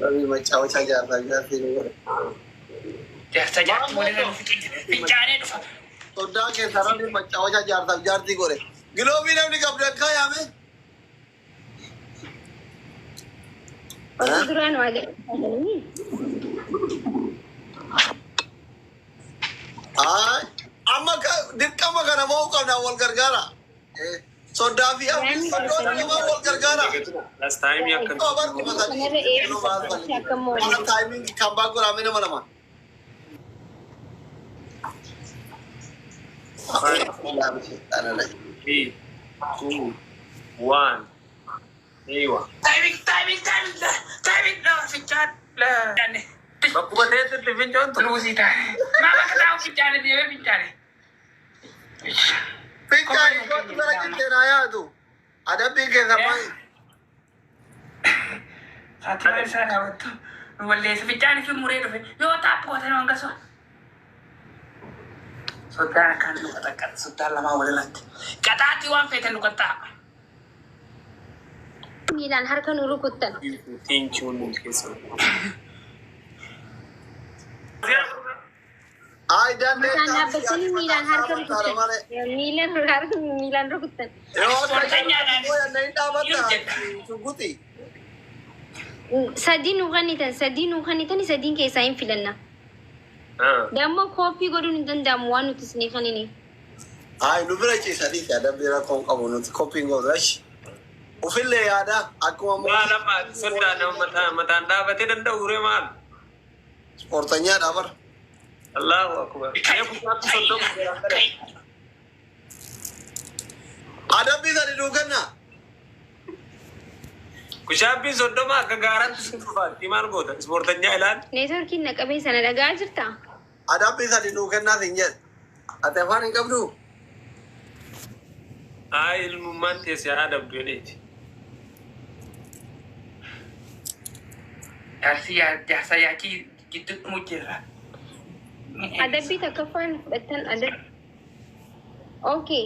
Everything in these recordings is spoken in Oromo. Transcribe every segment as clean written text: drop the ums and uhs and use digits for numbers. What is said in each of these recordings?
Rabbi macaawachaa jaarsaa jaartii nu godhe. Jaarsa jaartii walirra nu fixee fincaanee dhufa. Soddaa keessa rabbi macaawachaa jaarsaaf jaartii godhe. Giloobii namni qabdu akka yaame. Osoo duraan waa jedhanii. Ay, amma dirqama kana ba'uu qabna wal gargaara. Soddaa fi abdii soddoon namaa wal gargaara. Last time akka Oh, bar 3000. Kanarra eebbisa akka moole. Ana timing kan baa godhame nama lama. Three, two, one. Eewa. Timing, timing, timing, timing, fincaan. Bakkuma ta'etti fincoontu. Luusii taane. Maa bakka taa'u fincaane deemee fincaane. Fincaani kootu gara jittee naa yaadu. Adabbiin keessa maali? Saatii isaa daawwattu nu balleessa fincaane fi muree dhufe yoo taaphu gootan waan gasoo. Soddaan akkaan nu qaxaqqaxa soddaan lamaa walirratti. Qaxaatii waan feetan nu qaxxaa. Miilaan harka nu rukuttan. Thank you nuti keessa. Ay, Mataan dandeettaa. dhaabbatanii miilaan harka rukuttan. Miilaan harka miilaan rukuttan. Shugguxi. Sadii nu kennitan, sadii nu kennitan, sadiin keessaa hin filanna. Dammoo kooppii godhuun hin danda'amu waan nuti isinii kennine. Ay, nu bira ciisanii fi adabbii rakkoon qabu nuti koppiin gootu achi. Ufillee yaada akkuma Maal amma soddaa nama mataan dhaabatee danda'u uree maal? Ispoortanyaadha bara. Allahu akbar. Mee kusaatti 30 seeraan gara. Adabbii sadi nuu kenna. Kushaabbiin 30 akka gaaraatti si dhufaatti maal goota? Ispoortanyaa ilaal. Neetworkiin naqabee sana dhagaa jirtaa? Adabbii sadi nuu kennaa siin jedhe. Ati afaan hin qabduu? Ay, ilmummaan teesse haa adabdu jedheeti. Jaarsi jaarsa yaachii gidduu dhumu jirra. Adabbii takkaffaan fudhattan adabbii. Okay.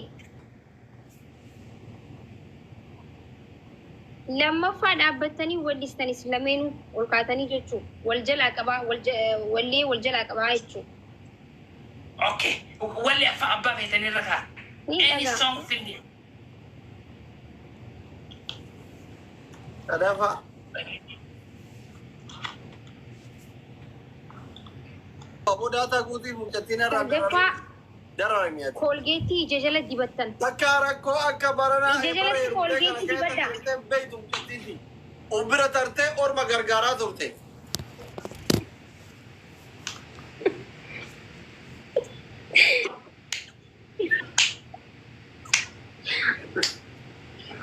Lammaffaa dhaabbattanii wallistanis lameenuu ol kaatanii jechuu wal jalaa qabaa wallee wal jalaa qabaa jechuu. Okay. Walli afaan abbaa feetanii irra kaa. Ni Any dhagaa. song filli. Sadaffaa. Obbo Daataa guutii mucattiin irraa Sadaffaa dararame ati. Koolgeettii ija jala dibattan. Takka rakkoo akka baranaa Ija jalatti koolgeetti dibadha. Beeytu mucattiin of bira tartee orma gargaaraa turte.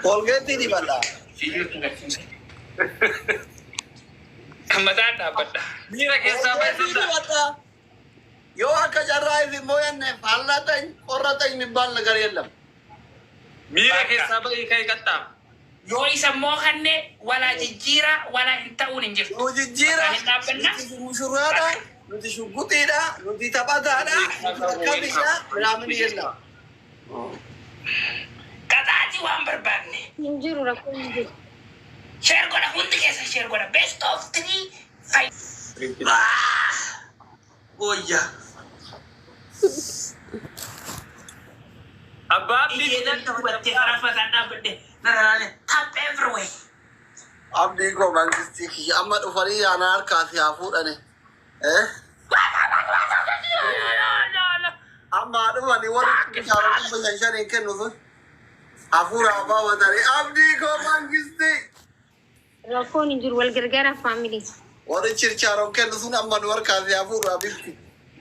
Koolgeettii dibadha. Mataan dhaabbadha. Miira keessaa Koolgeettii baay'ee dibadha. Yoo akka carraa isin mooyanne fallaxañ qorraxañ የሚባል ነገር የለም። Miira keessaa ba'ii ka'e qaxxaama. Yoo isa moohanne walaa jijjiiraa walaa hin ta'uun hin jirtu. Nu jijjiira, Mataan hin dhaabbanna. nuti mushurraadha, nuti shugguxiidha, nuti taphataadha, nuti akkamidha, ምናምን የለም። Qaxaatii waan barbaanne. Hin jiru, rakkoon hin jiru. Share godha, hundi keessa share godha. Best of three five. Gooyyaa. Abbaa abdii Ijjeetan dubattee karaa mataan dhaabbadhe. Narraale tap everywhere. Abdii koo mangistii kiyya amma dhufanii yaana harkaa si haa fuudhani. Eh? Amma haa dhufanii warri bishaan 500 kennu sun hafuura abbaa watanii abdii koo mangistii. Rakkoon hin jiru, wal gargaara family. Warri chirchaaroon kennu sun amma nu harkaa si haa fuudhu abitti.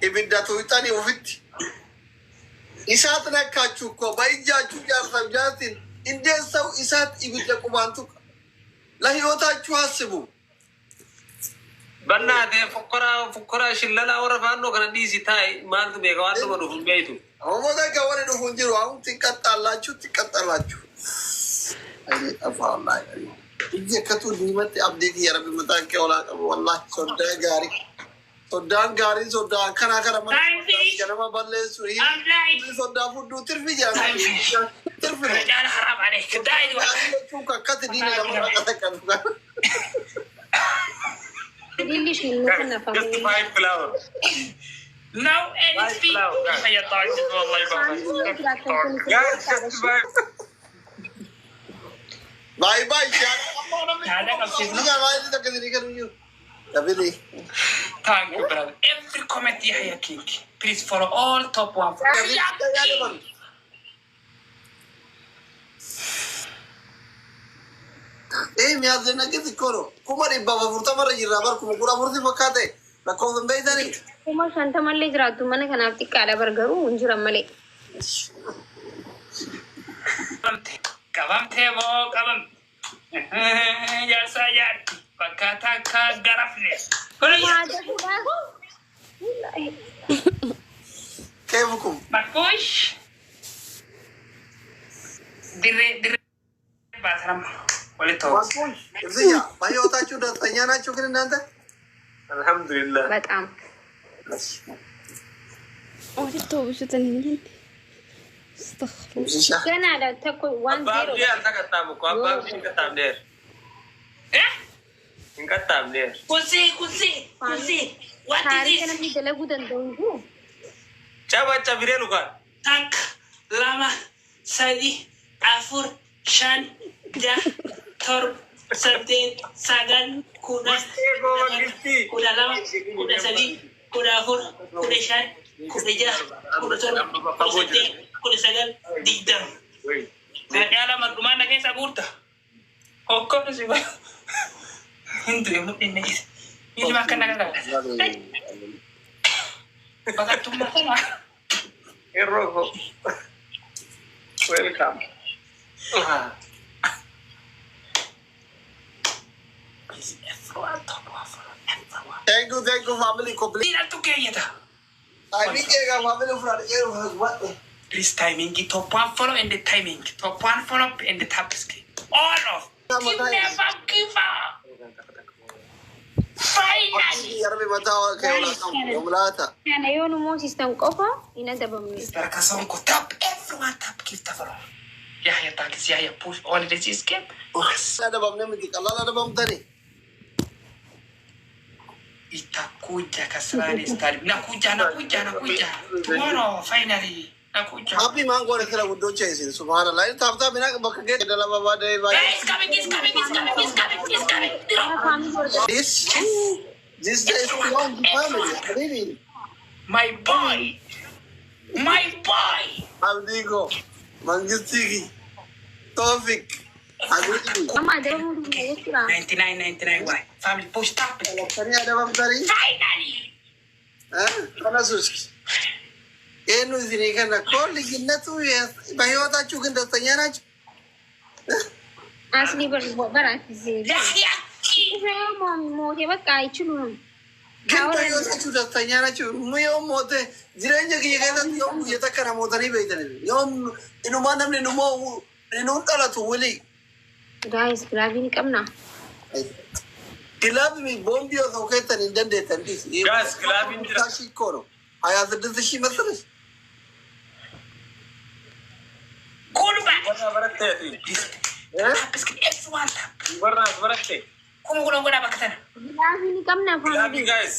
Ibidda tuuxanii ofitti. እሳት ነካችሁ እኮ በእጃችሁ ጃርሳም ጃርቲን እንዴት ሰው እሳት ibidda qubaan tuqa? ለህይወታችሁ አስቡ። Bannaatee fokkoraa fokkoraa shillalaa warra faannoo kana dhiisi taa'i maaltu beeka waan dhuma dhufu hin beektu. አሁን ከወደ dhufu hin jiru. አሁን ትቀጣላችሁ ትቀጣላችሁ። አይኔ ጠፋ ወላሂ። Ijji akkatu diimatti abdii kiyya rabbi mataan kee olaa qabu wallahi soddaa gaarii. Soddaan gaariin soddaa akkanaa kana mana ganama balleessu I'm live. soddaa fudduu tirfi jedhama. Tirfi Caala haraam aleek. Daa'ii jechuun akkatti diina nama rakkata qabu. Ililli shan Guys, kana just family. five flower. Now Five anything. flower, guys. Yahya thank you wallahi Family yoo baba. jiraatan kun isin Guys, just xiqqaadha. five. Baay'ee baay'ee. Yaada qabsiifnu. Dabili. Thank you brother. Every comment Yahya King. Please follow all top one. Yahya King. Eh, የሚያስደነግጥ እኮ ነው። 440,000 irra jirra bar 14,000 fakkaate lakkoofsa hin beektanii. 50,000llee jiraattu mana kanaaf xiqqaadha bar garuu hin jiran malee. Qabamte. Qabamtee moo qabamte? Jaarsaa jaarti. Fakkaataa akka garafne. Waa dafuudhaa. كيفكم؟ Markuush. Dirree dirree baasanamma. Walitti ho'u. እዚያ በህይወታችሁ ደስተኛ ናችሁ ግን እናንተ? Alhamdulillah. በጣም Walitti oomishatan hin jenne. Astaghfirullah. ገናadha tokko waan Abbaa zeero. abdii alta qaxxaamu ko abbaa abdii hin qaxxaamneer. Eh? Hin qaxxaamneer. Kusii kusii kusii. What is Taarika this? namni dalaguu danda'u hin jiru. Caba cabiree lukaan. Takka, lama, sadi, afur, shan, jaha, torba, saddeet, sagal, 10, 12, 13, 14, 15, 16, 17, 18, 19, 20. Yaala mar'umaan na keessa guurta. Hokkofni si godha. Hin du'e mudhiin na keessa. Ilma akka na gargaara. Baqattummaa kana. Irroo ko. Welcome. Please, everyone, top one, everyone. Thank you, thank you, family. Complete. Dhiiratu keeyyata. Timing eega family fudhadhe. Please timing top one follow and the timing. Top one follow and the tap screen. All of. You never give up. Finally. Yarbi mataa keewwata. Kana yoo nu moosistan qofa hin adabamne. Baraka Sonko tap everyone tap give the follow. Yahya thanks Yahya push all this is game. Adabamne miti qal'aan adabamtani. Itakuja Kasarani Stadium. Nakuja nakuja nakuja. Tomorrow finally nakuja. Happy maan goone sila guddoo isin subhanallah. Inni taaptaa binaa bakka gee dalaba baadee Hey, baay'ee. it's coming, it's coming, it's coming, it's coming, it's coming. Kana family warra This is strong family. Really. My boy. My boy. Abdigo, Mangistigi, Tofik, Habibi. amma adabamuu danda'u jechuudha. 99, 99, why? Family push tap. Qalabtanii adabamtanii. Finally. ተነሱ እስኪ ይህኑ እዚህ ከነ እኮ ልዩነቱ በህይወታችሁ ግን ደስተኛ ናቸው። Asli bar baraachise. Yahya King. Moote bakka አይችሉም. ግን በህይወታችሁ ደስተኛ ናቸው። Yoo moote jireenya kiyya keessatti yoom guyya takka namootanii beeytan yoom inumaa namni inumoo inuun dhalatu wili. Guys, glove ni qabna. Glove ቦምቢ osoo keessan hin dandeettan dhiisi. Guys, glove jira. ሺህ እኮ ነው 26,000 መሰለሽ። Kulba. Warra baratteeti. Tap screen. Everyone tap. Warra as baratte. 10,000 godhaa bakka tana. Glove ni qabna Glove family. Guys.